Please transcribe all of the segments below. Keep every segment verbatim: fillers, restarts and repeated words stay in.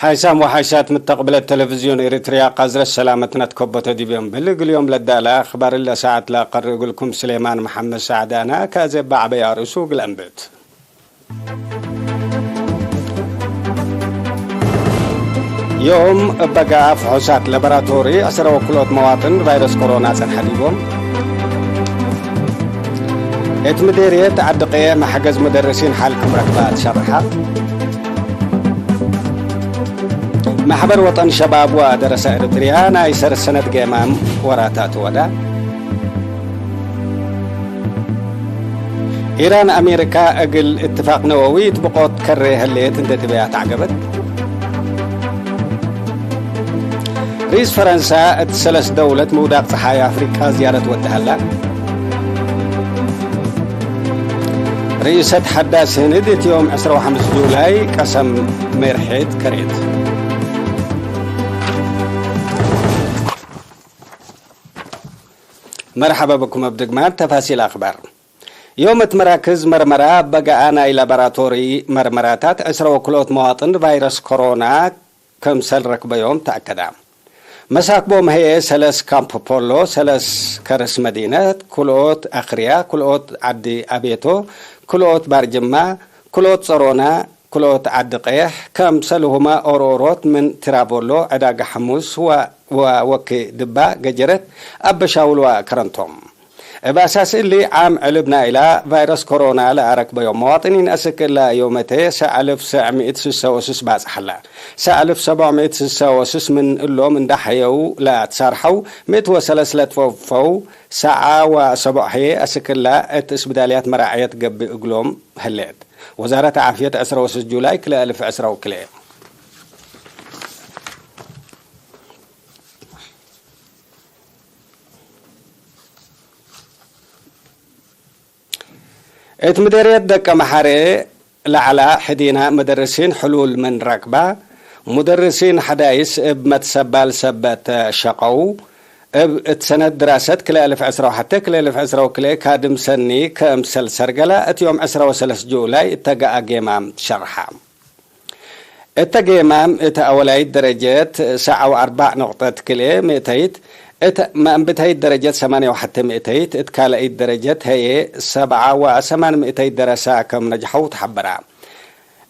ሓይሳም ወሓይሳት ምተቅብለት ቴሌቪዝዮን ኤሪትርያ፣ ቃዝረት ሰላመትነ ትከቦተ ዲብዮም። እግል ዮም ለዳለ አክባር እለ ሰዓት ለአቀርእ እግልኩም ስሌማን መሐመድ ሰዕድ አነ። ከአዜብ በዐበይ አርእሱ እግል አንብት። ዮም እበ ገአ ፍሑሳት ለበራቶሪ ዐስረ ወክልኦት መዋጥን ቫይረስ ኮሮና ጸንሐ ዲቦም። እት ምዴርየት ዐዲ-ቅየ መሕገዝ ሙደርሲን ሐል ክም ረክበ አትሸርሐ። መሕበር ወጠን ሸባብ ወደረሰ ኤሪትርያ ናይ ሰር ሰነት ጌማም ወራታት ወዳ። ኢራን አሜሪካ እግል እትፋቅ ነወዊ እት ብቆት ከሬ ህሌት እንዴ ትቤ አትዐገበት። ርኢስ ፈረንሳ እት ሰለስ ደውለት ምውዳቅ ጸሓይ አፍሪቃ ዝያረት ወደ ሀላ። ርኢሰት ሐዳስ ህንድ እት ዮም ዕስራ ወሐምስ ጁላይ ቀሰም ሜርሔት ከሬት። መርሐበ ብኩም እብ ድግማት ተፋሲል አክባር። ዮም እት መራክዝ መርመራ እበ ገአ ናይ ላቦራቶሪ መርመራታት ዕስረ ወክልኦት መዋጥን ቫይረስ ኮሮና ክምሰል ረክበዮም ተአከዳ። መሳክቦም ህዬ ሰለስ ካምፕ ፖሎ፣ ሰለስ ከርስ መዲነት፣ ክልኦት አክርያ፣ ክልኦት ዐዲ አቤቶ፣ ክልኦት ባርጅማ፣ ክልኦት ጸሮና፣ ክልኦት ዐዲ ቀየሕ፣ ከምሰልሁመ ኦሮሮት ምን ቲራቮሎ፣ ዕዳጋ ሐሙስ ወ-፣ ወወኪ ድባ፣ ገጀረት፣ አበሻውል ወከረንቶም። እብ አሳስ እሊ፣ ዓም ዕልብ ናይላ ቫይረስ ኮሮና ለአረክበዮም መዋጥኒን አስክ እላ ዮመቴ ሰዕ አልፍ ሰዕ ምእት ስሰ ወስስ ባጽሐላ። ሰዕ አልፍ ሰቦዕ ምእት ስሰ ወስስ ምን እሎም እንዳ ሐየው ለአትሳርሐው፣ ምእት ወሰለስ ለትወፈው ሰዓ ወሰቦዕ ህዬ አስክ እላ እት እስብዳልያት መራዕየት ገብእ እግሎም ህሌት። ወዛረት ዓፍየት ዕስረ ወስስ ጁላይ ክልኤ አልፍ ዕስረ ወክልኤ። እት ምዴርየት ደቀ መሐሬ ለዐላ ሕዲና መደርሲን ሕሉል ምን ረክባ፣ ሙደርሲን ሐዳይስ እብ መትሰባል ሰበት ሸቀው፣ እብ እት ሰነት ድራሰት ክልኤ አልፍ ዕስረ ወሐቴ ክልኤ አልፍ ዕስረ ወክልኤ ካድም ሰኒ ክምሰል ሰርገላ እት ዮም ዕስረ ወሰለስ ጁላይ እተ ገአ ጌማም ትሸርሐ። እተ ጌማም እት አወላይት ደረጀት ሰዓ ወአርበዕ ነቅጠት ክልኤ ምእተይት፣ እት መአንብተይት ደረጀት ሰማንየ ወሐቴ ምእተይት፣ እት ካልአይት ደረጀት ህዬ ሰብዓ ወሰማን ምእተይት ደረሳ ከም ነጅሐው ተሐበራ።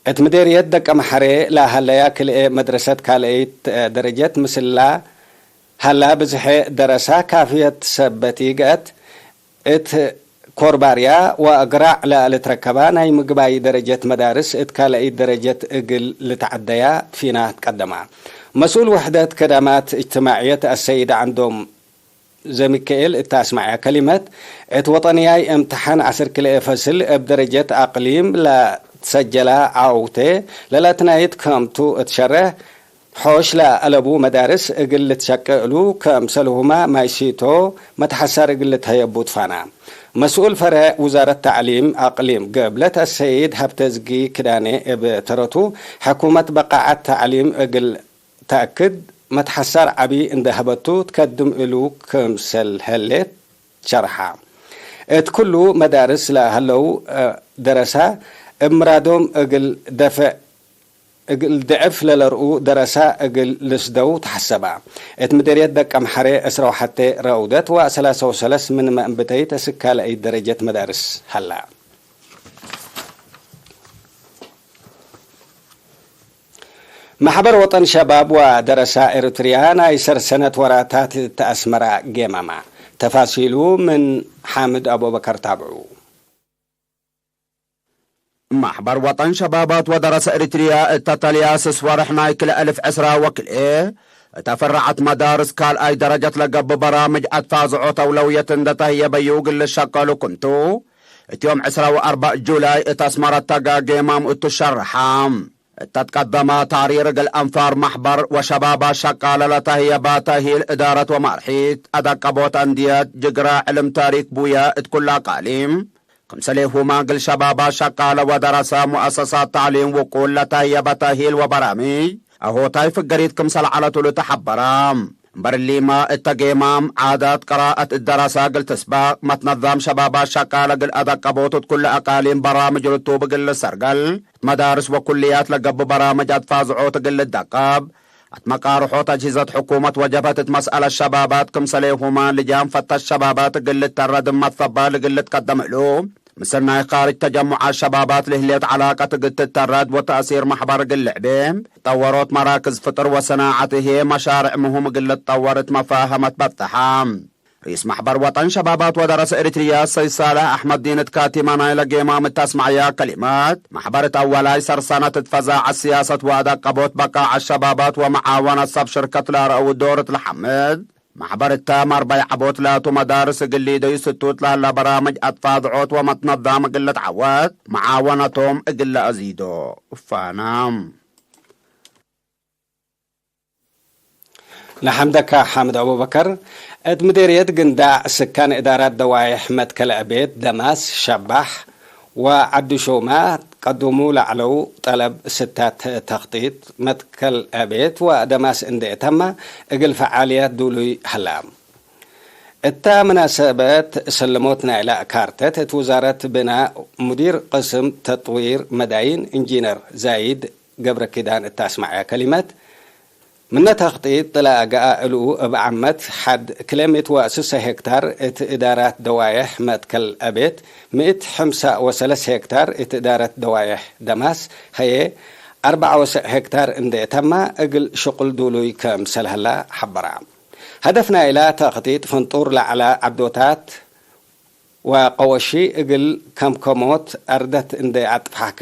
እት ምዴርየት ደቀ መሐሬ ለሀለያ ክልኤ መድረሰት ካልአይት ደረጀት ምስላ ሀላ ብዝሐ ደረሳ ካፍየት ሰበት ኢገአት፣ እት ኮርባርያ ወአግራዕ ለልትረከባ ናይ ምግባይ ደረጀት መዳርስ እት ካልአይት ደረጀት እግል ልትዐደያ ፊናት ቀደማ። መስኡል ውሕደት ከዳማት እጅትማዕየት አሰይድ ዐንዶም ዘሚካኤል እተ አስመዐያ ከሊመት፣ እት ወጠንያይ እምትሓን ዐስር ክልኤ ፈስል እብ ደረጀት አቅሊም ለትሰጀላ ዐውቴ ለላትናይት ከምቱ እት ሸሬሕ፣ ሖሽ ለአለቡ መዳርስ እግል ልትሸቄ እሉ፣ ከምሰልሁመ ማይሲቶ መትሐሳር እግል ልትሀየቡ ትፋና። መስኡል ፈሬዕ ውዛረት ተዕሊም አቅሊም ገብለት አሰይድ ሀብተዝጊ ክዳኔ እብ ተረቱ፣ ሕኩመት በቃዐት ተዕሊም እግል ተአክድ መትሐሳር ዐቢ እንዴ ሀበቱ ትከድም እሉ ክምሰል ህሌት ሸርሐ። እት ኩሉ መዳርስ ለሀለው ደረሳ እብ ምራዶም እግል ደፍዕ እግል ድዕፍ ለለርኡ ደረሳ እግል ልስደው ተሐሰባ። እት ምዴርየት ደቀምሐሬ ዕስራ ወሐቴ ረኡደት ወሰላሳ ወሰለስ ምንመ እምብተይት እስክ ካልአይት ደረጀት መዳርስ ሀላ። መሕበር ወጠን ሸባብ ወደረሳ ኤሪትርያ ናይ ሰር ሰነት ወራታት እት አስመራ ጌማማ። ተፋሲሉ ምን ሓምድ አቡበከር ታብዑ። ማሕበር ወጠን ሸባባት ወደረሰ ኤሪትርያ እተ ተልያስስ ወርሕ ናይ ክልኤ አልፍ ዕስራ ወክልኤ፣ እተ ፍራዐት መዳርስ ካልኣይ ደረጀት ለገብእ በራምጅ አትፋዝዖት አውለውየት እንደ ተህየ በዩ እግል ልሸቀሉ ክምቱ፣ እት ዮም ዕስራ ወአርበዕ ጁላይ እት አስመረት ተጋጌ ማም እቱ ሸርሐ። እተ ትቀደመ ታሪር እግል አንፋር ማሕበር ወሸባባት ሸቃለ ለተህየበ ተእሂል እዳረት ወማርሒት አደቀቦት አንድየት ጅግረ ዕልም ታሪክ ቡየ እት ኩለ አቃሊም፣ ክምሰሌሁመ እግል ሸባባት ሸቃለ ወደረሰ ሙአሰሳት ተዕሊም ውቁል ለተህየበ ተእሂል ወበራምጅ አሆታይ ፍገሪት ክምሰል ዐለት እሉ ተሐበረ። እምበር እሊመ እተ ጌማም፣ ዓዳት፣ ቅራአት እት ደረሰ እግል ትስበቅ፣ መትነዛም ሸባባት ሸቃለ እግል አደቀቦት እት ኩለ አቃሊም በራምጅ ርቱብ እግል ልሰርገል፣ እት መዳርስ ወኩልያት ለገብእ በራምጅ አትፋዝዖት እግል ልደቀብ፣ እት መቃርሖት አጅሂዘት ሕኩመት ወጀፈት እት መስአለት ሸባባት ክምሰሌሁመ ልጃን ፈተሽ ሸባባት እግል ልተረድ እመ ትፈባል እግል ልትቀደም እሉ። ምስል ናይ ካርጅ ተጀሙዓት ሸባባት ለህሌት ዐላቀት እግል ትተረድ ወተእሲር መሕበር እግል ልዕቤ፣ ጠወሮት መራክዝ ፍጥር ወሰናዐት ህዬ መሻርዕ ምህም እግል ልትጠወር እት መፋሀመት በጽሐ። ርኢስ መሕበር ወጠን ሸባባት ወደረሰ ኤሪትርያ ሰይድ ሳልሕ አሕመድ ዲን እት ካቲመ ናይለ ጌማም እት አስመዐያ ከሊመት፣ መሕበር እት አወላይ ሰርሰነት እት ፈዛዐት ስያሰት ወአደቀቦት በቃዐት ሸባባት ወመዓወነት ሰብ ሽርከት ለአርአው ዶር እት ለሐምድ፣ መሕበር እተ መርበይ ዐቦት ላቱ መዳርስ እግል ሊደዩ ስቱት ለህለ በራምጅ አትፋዝዖት ወመትነዛም እግል ልትዐወት መዓወነቶም እግል ለአዚዶ ፋና። ነሐምደካ ሓምድ አቡበከር። እት ምዴርየት ግንዳዕ ስካን እዳራት ደዋይሕ መትከል ዕቤት ደማስ ሸባሕ ወዐዲ ሹመ ቀዱሙ ለዐለው ጠለብ ስታት ተክጢጥ መትከል ዕቤት ወደማስ እንዴ ተመ እግል ፈዓልያት ዱሉይ ሀላ። እተ መናሰበት ሰለሞት ናይለ ካርተት እት ውዛረት ብናእ ሙዲር ቅስም ተጥዊር መዳይን እንጂነር ዛይድ ገብረኪዳን እተ አስመዐየ ከሊመት፣ ምነ ተክጢጥ ለአገአ እሉ እብ ዓመት ሐድ ክሌ ምእት ወስሰ ሄክታር እት እዳራት ደዋየሕ መትከል ዕቤት፣ ምእት ሕምሳ ወሰለስ ሄክታር እት እዳረት ደዋየሕ ደማስ ሀዬ፣ አርበዓ ወሰዕ ሄክታር እንዴ ተመ እግል ሽቁል ዱሉይ ከምሰል ሀላ ሐበራ። ሀደፍ ናይላ ተክጢጥ ፍንጡር ለዐላ ዐዶታት ወቀወሺ እግል ከምከሞት አርደት እንዴ አጥፋሕከ፣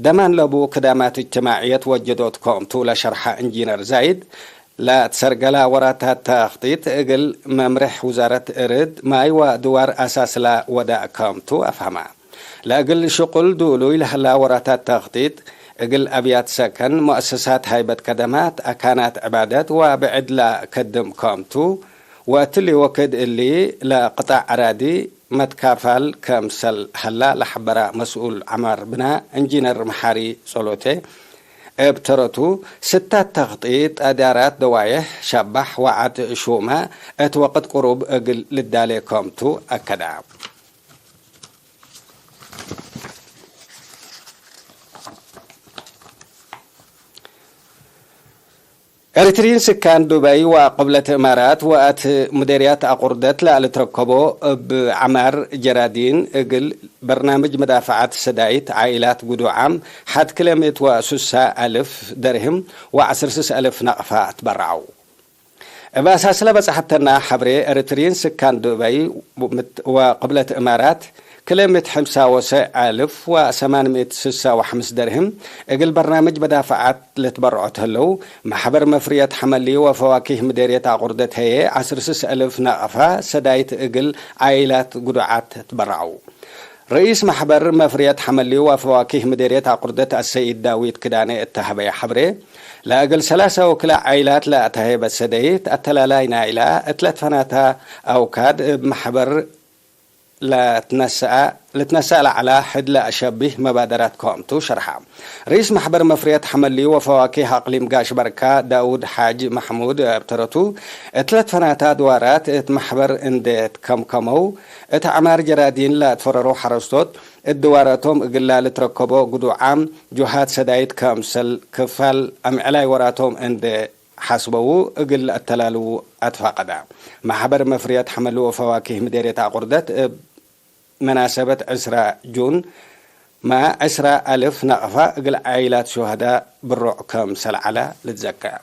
ደማን ለቡ ክዳማት እጅትማዕየት ወጀዶት ኮምቱ ለሸርሐ እንጂነር ዛይድ፣ ለትሰርገላ ወራታት ተክጢጥ እግል መምሬሕ ውዛረት እርድ፣ ማይ ወድዋር አሳስላ ወዳእ ከምቱ አፍሀመ። ለእግል ሽቁል ዱሉይ ለህላ ወራታት ተክጢጥ፣ እግል አብያት ሰከን፣ ሙአሰሳት ሃይበት ከደማት፣ አካናት ዕባደት ወብዕድ ለከድም ከምቱ፣ ወእትሊ ወክድ እሊ ለቅጣዕ አራዲ መትካፋል ከምሰል ሀላ ለሐበረ መስኡል ዐማር ብና እንጂነር መሓሪ ጸሎቴ፣ እብ ተረቱ፣ ስታት ተክጢጥ አዳራት ደዋየሕ ሸባሕ ወዐድ ሹመ እት ወቅት ቅሩብ እግል ልዳሌ ከምቱ አከደ። ኤሪትሪን ስካን ዱበይ ወቅብለት እማራት ወአት ሙዴርያት አቁርደት ለልትረከቦ እብ ዐማር ጀራዲን እግል በርናምጅ መዳፈዐት ሰዳይት ዓኢላት ጉዱዓም ሐድ ክለ ምእት ወሱሳ አልፍ ደርህም ወዐስር ስስ አልፍ ነቅፋ ትበረዐው። እብ አሳስለ በጽሐተና ሐብሬ፣ ኤሪትሪን ስካን ዱበይ ወቅብለት እማራት፣ ክለ ምእት ሕምሳ ወሰዕ አልፍ ወሰማን ምእት ስሳ ወሐምስ ደርህም እግል በርናምጅ መዳፈዓት ልትበርዖ ተህለው፣ መሕበር መፍርየት ሐመሊ ወፈዋኪህ ምዴርየት አቁርደት ህዬ፣ ዐስር ስስ አልፍ ነቅፋ ሰዳይት እግል ዓኢላት ጉዱዓት ትበረዐው። ርኢስ መሕበር መፍርየት ሐመሊ ወፈዋኪህ ምዴርየት አቁርደት አሰይድ ዳዊት ክዳኔ እተ ሀበየ ሐብሬ፣ ለእግል ሰላሰ ወክልኤ ዓኢላት ለአተሀይበ ሰደይት፣ አተላላይ ናይላ እት ለትፈናተ አውካድ እብ መሕበር ለትነሰአ፣ ልትነሰአ ለዐላ ሕድ ለአሸቢህ መባደራት ከእምቱ ሸርሐ። ርኢስ መሕበር መፍርየት ሐመሊ ወፈዋኪህ አቅሊም ጋሽ በርካ ዳውድ ሓጅ መሕሙድ እብ ተረቱ፣ እት ለትፈናተ አድዋራት እት መሕበር እንዴ ትከምከመው፣ እት ዐማር ጀራዲን ለአትፈረረው ሐረስቶት፣ እት ድዋራቶም እግላ ልትረከቦ ግዱዓም ጁሃት ሰዳይት ከምሰል ክፋል አምዕላይ ወራቶም እንዴ ሐስበዉ እግል ለአተላልዉ አትፋቀዳ። መሕበር መፍርየት ሐመል ወፈዋኪህ ምዴርየት አቁርደት እብ መናሰበት ዕስራ ጁን፣ መ ዕስራ አልፍ ነቅፋ እግል ዓኢላት ሹሀዳ ብሮዕ ከምሰል ዐላ ልትዘከር።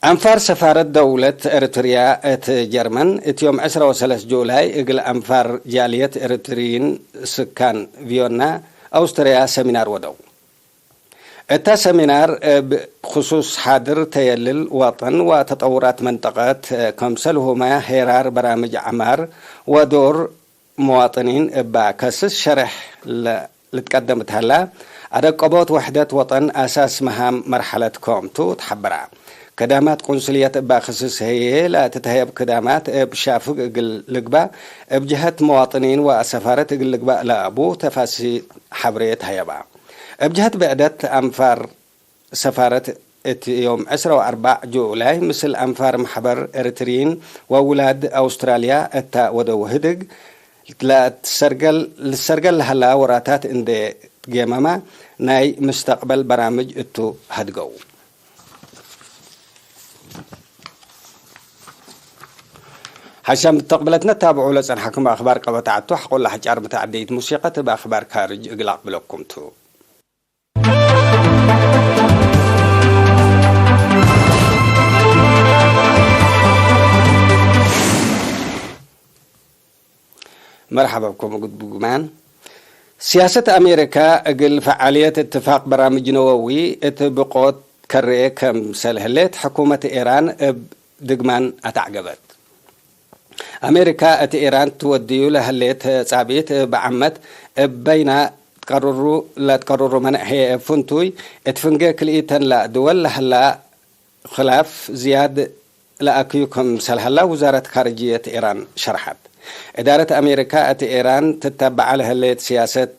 አንፋር ሰፋረት ደውለት ኤሪትርያ እት ጀርመን፣ እት ዮም ዕስራ ወሰለስ ጁላይ እግል አንፋር ጃልየት ኤሪትርይን ስካን ቪዮና፣ አውስትርያ ሰሚናር ወደው። እተ ሰሚናር እብ ክሱስ ሓድር ተየልል ወጠን ወተጠውራት መንጠቀት፣ ከምሰልሁመ ሄራር በራምጅ ዐማር ወዶር መዋጥኒን እበ ከስስ ሸሬሕ ለ-፣ ልትቀደም እት ሀላ፣ አደቀቦት ወሕደት ወጠን አሳስ መሃም መርሐለት ኮም ቱ ተሐበራ። ከዳማት ቁንስልየት እባ ክስስ ህዬ ለትትሀየብ ክዳማት እብ ሻፍግ እግል ልግባእ፣ እብ ጀሀት መዋጥኒን ወሰፋረት እግል ልግባእ ለአቡ ተፋሲል ሐብሬ ተሀየባ። እብ ጀሀት ብዕደት አንፋር ሰፋረት እት ዮም ዕስራ ወአርበዕ ጁላይ ምስል አንፋር መሕበር ኤሪትርዪን ወውላድ አውስትራልያ እተ ወደው ህድግ፣ ለትሰርገል፣ ልሰርገል ለሀላ ወራታት እንዴ ትጌመመ፣ ናይ ምስተቅበል በራምጅ እቱ ሀድገው። ሐሻም ተቅብለትነ ታብዑ ለጸንሐኩም አክባር ቀበታዕቱ፣ ሐቆላ ሐጫር መተዓደይት ሙሲቀት እብ አክባር ካርጅ እግል አቅብለኩም ቱ። መርሐባ ብኩም እግል ብጉማን። ሲያሰት አሜሪካ እግል ፈዓልየት እትፋቅ በራምጅ ነወዊ እት ብቆት ከሬ ከምሰል ህሌት፣ ሕኩመት ኤራን እብ ድግማን አተዕገበት። አሜሪካ እት ኤራን ትወድዩ ለህሌት ጻብኢት እብ ዓመት እብ በይና ትቀርሩ፣ ለትቀርሩ መነዕ ህዬ እብ ፍንቱይ እት ፍንጌ ክልኢተን ለድወል ለሀላ ክላፍ ዝያድ ለአክዩ ክምሰል ሀላ ውዛረት ካርጅየት ኤራን ሸርሐት። እዳረት አሜሪካ እት ኤራን ትተበዐ ለህሌት ሲያሰት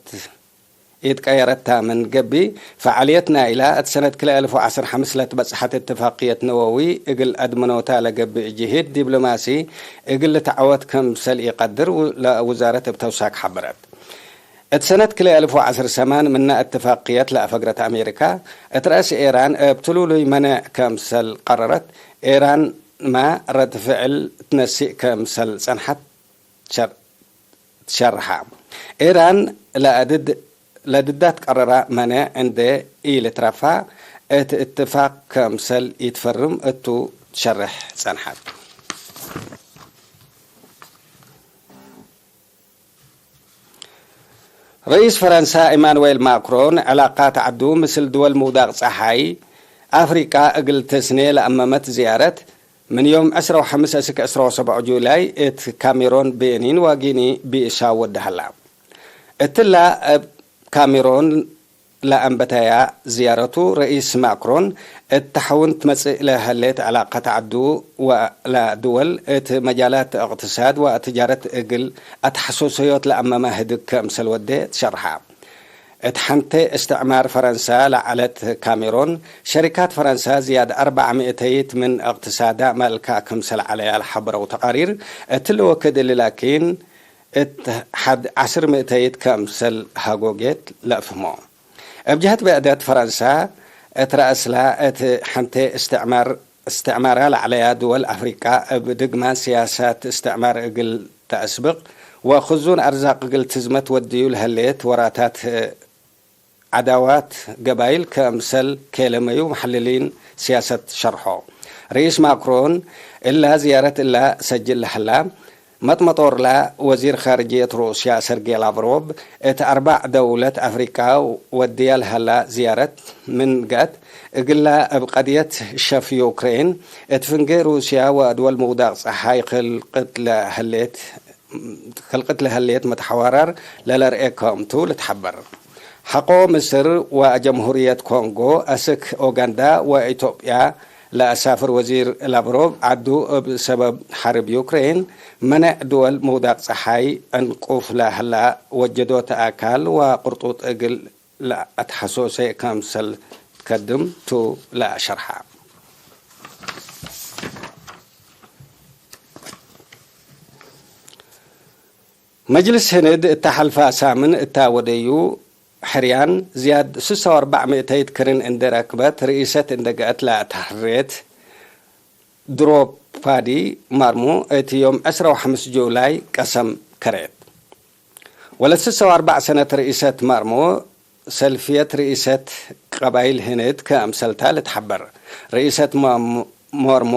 ኢትቀየረታ ምን ገብእ፣ ፈዓልየት ናይላ እት ሰነት ክልኤ አልፍ ወዐስር ሐምስ ለትበጽሐት እትፋቅየት ነወዊ እግል አድምኖታ ለገብእ ጅህድ ዲብሎማሲ እግል ልትዐወት ክምሰል ኢቀድር ለውዛረት እብ ተውሳክ ሐበረት። እት ሰነት ክልኤ አልፍ ወዐስር ሰማን ምነ እትፋቅየት ለአፈግረት አሜሪካ፣ እት ረአስ ኤራን እብ ትሉሉይ መኔዕ ከምሰል ቀረረት፣ ኤራንመ ረድ ፍዕል ትነስእ ከምሰል ጸንሐት ሸር-፣ ትሸርሐ። ኤራን ለአድድ-፣ ለድዳ ትቀረራ መኔዕ እንዴ ኢልትረፋ፣ እት እትፋቅ ከምሰል ኢትፈርም እቱ ትሸርሕ ጸንሐት። ረኢስ ፈረንሳ ኢማኑዌል ማክሮን፣ ዕላቃት ዐዱ ምስል ድወል ምውዳቅ ጸሓይ አፍሪቃ እግል ተስኔ ለአመመት ዝያረት፣ ምን ዮም ዕስራ ወሐምስ እስክ ዕስራ ወሰብዕ ጁላይ እት ካሜሮን ቤኒን ወጊኒ ቢሳው ወደ ሀላ። እትላ እብ ካሜሮን ለአንበተያ ዝያረቱ፣ ረኢስ ማክሮን፣ እት ተሐውን ትመጽእ ለሀሌት ዕላቀት ዐዱ ወለድወል እት መጃላት እቅትሳድ ወትጃረት እግል አትሐሶሰዮት ለአመመ ህድግ ክምሰል ወዴ ትሸርሐ። እት ሐንቴ እስትዕማር ፈረንሳ ለዐለት ካሜሮን፣ ሸሪካት ፈረንሳ ዝያድ አርበዕ ምእተይት ምን እቅትሳዳ መልካ ክምሰል ዐለያ ለሐበረው ተቃሪር፣ እትሊ ወክድ እሊ ላኪን፣ እት ሐድ ዐስር ምእተይት ክምሰል ሀጎጌት ለአፍህሞ። እብ ጀህት ብዕደት ፈረንሳ እት ረአስላ እት ሐንቴ እስትዕማር፣ እስትዕማራ ለዐለያ ድወል አፍሪቃ እብ ድግማን ስያሳት እስትዕማር እግል ተአስብቅ ወክዙን አርዛቅ እግል ትዝመት ወድዩ ለህሌት ወራታት ዐዳዋት ገባይል ክምሰል ኬለመዩ መሐልሊን ስያሰት ሸርሖ። ርኢስ ማክሮን እላ ዝያረት እላ ሰጅል ለሀላ፣ መጥመጦርላ ወዚር ካርጅየት ሩስያ ሰርጌ ላቭሮቭ እት አርባዕ ደውለት አፍሪቃ ወድያ ለሀላ ዝያረት ምን ገአት፣ እግላ እብ ቀድየት ሸፍ ዩክሬን እት ፍንጌ ሩስያ ወአድወል ምውዳቅ ጸሓይ ክልቅት ለህሌት፣ ክልቅት ለህሌት መትሐዋራር ለለርኤ ክምቱ ልትሐበር። ሐቆ ምስር ወጀምሁርየት ኮንጎ፣ አስክ ኦጋንዳ ወኢትዮጵያ ለአሳፍር ወዚር ላቭሮቭ፣ ዐዱ እብ ሰበብ ሐርብ ዩክሬን፣ መነዕ ድወል ምውዳቅ ጸሓይ ዕንቁፍ ለሀላ ወጀዶት አካል ወቅርጡጥ እግል ለአትሐሶሴ ከምሰል ትከድም ቱ ለአሸርሐ። መጅልስ ህንድ እተ ሐልፋ ሳምን እታ ወደዩ ሕርያን ዝያድ ስሳ ወአርበዕ ምእተይት ክርን እንዴ ረክበት፣ ርኢሰት እንዴ ገአት ለአትሐሬት ድሮፓዲ ማርሞ እት ዮም ዕስራ ወሐምስ ጁላይ ቀሰም ከሬት። ወለት ስሳ ወአርበዕ ሰነት ርኢሰት ማርሞ ሰልፍየት ርኢሰት ቀባይል ህንድ ከአምሰልታ ልትሐበር። ርኢሰት ማ-፣ ማርሞ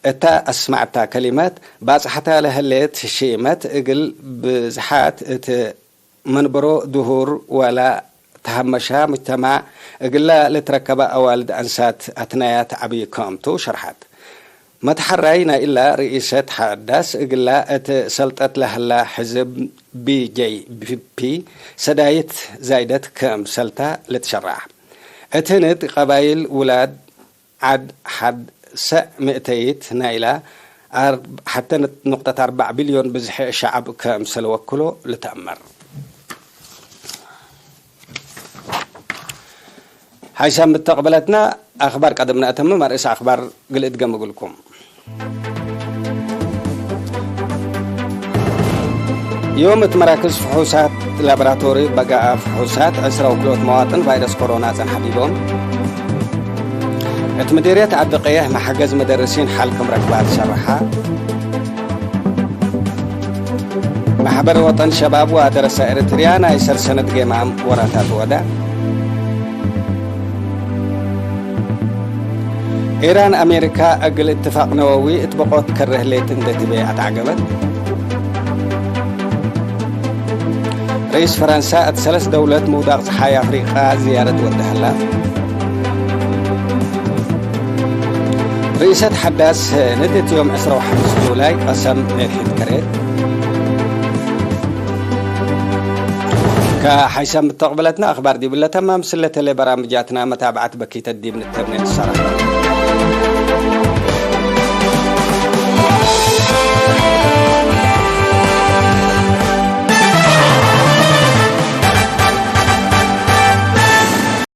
እተ አስመዐታ ከሊመት፣ ባጽሐታ ለህሌት ሺመት እግል ብዝሓት እት መንበሮ ድሁር ወላ ተሀመሻ ሙጅተማዕ እግላ ልትረከበ አዋልድ አንሳት አትናያት ዐቢ ክምቱ ሸርሐት። መትሐራይ ናይ እላ ርኢሰት ሐዳስ እግላ እት ሰልጠት ለሀላ ሕዝብ ቢ ጄ ፒ ሰዳይት ዛይደት ክምሰልታ ልትሸራዕ። እት ህንድ ቀባይል ውላድ ዐድ ሐድ ሰእ ምእተይት ናይላ አር-፣ ሐተ ኑቅጠት አርበዕ ቢልዮን ብዝሒ ሸዐብ ከምሰል ወክሎ ልትአመር። ሐይሳም ምተቅብለትና አክባር ቀደም ነአተምም፣ አርእስ አክባር ግል እድገም እግልኩም። ዮም እት መራክዝ ፍሑሳት ላቦራቶሪ በገአ ፍሑሳት ዕስራ ወክልኦት መዋጥን ቫይረስ ኮሮና ጸንሐ ዲቦም። እት ምዲርየት ዐዲ ቀየሕ መሐገዝ መደርሲን ሐል ክም ረክባ ትሸረሐ። ማሕበር ወጠን ሸባብ ወአደረሰ ኤረትርያ ናይ ሰር ሰነት ጌማም ወራታት ወደ። ኢራን አሜሪካ እግል እትፋቅ ነወዊ እት በቆት ከረ ህሌት እንዴ ትቤ አትዐገበት። ርኢስ ፈረንሳ እት ሰለስ ደውለት ምውዳቅ ጸሓይ አፍሪቃ ዝያረት ወደ ሀላ። ርኢሰት ሐዳስ ህንድ እት ዮም ዕስራ ወሐምስ ጁላይ ቀሰም ኔርሒት ከሬት። ከሐይሰ ምተቅብለትነ አክባር ዲብለ ተማም፣ ስለተሌ በራምጃትና መታብዐት በኪተት ዲብ ንተርኔት ሰራ።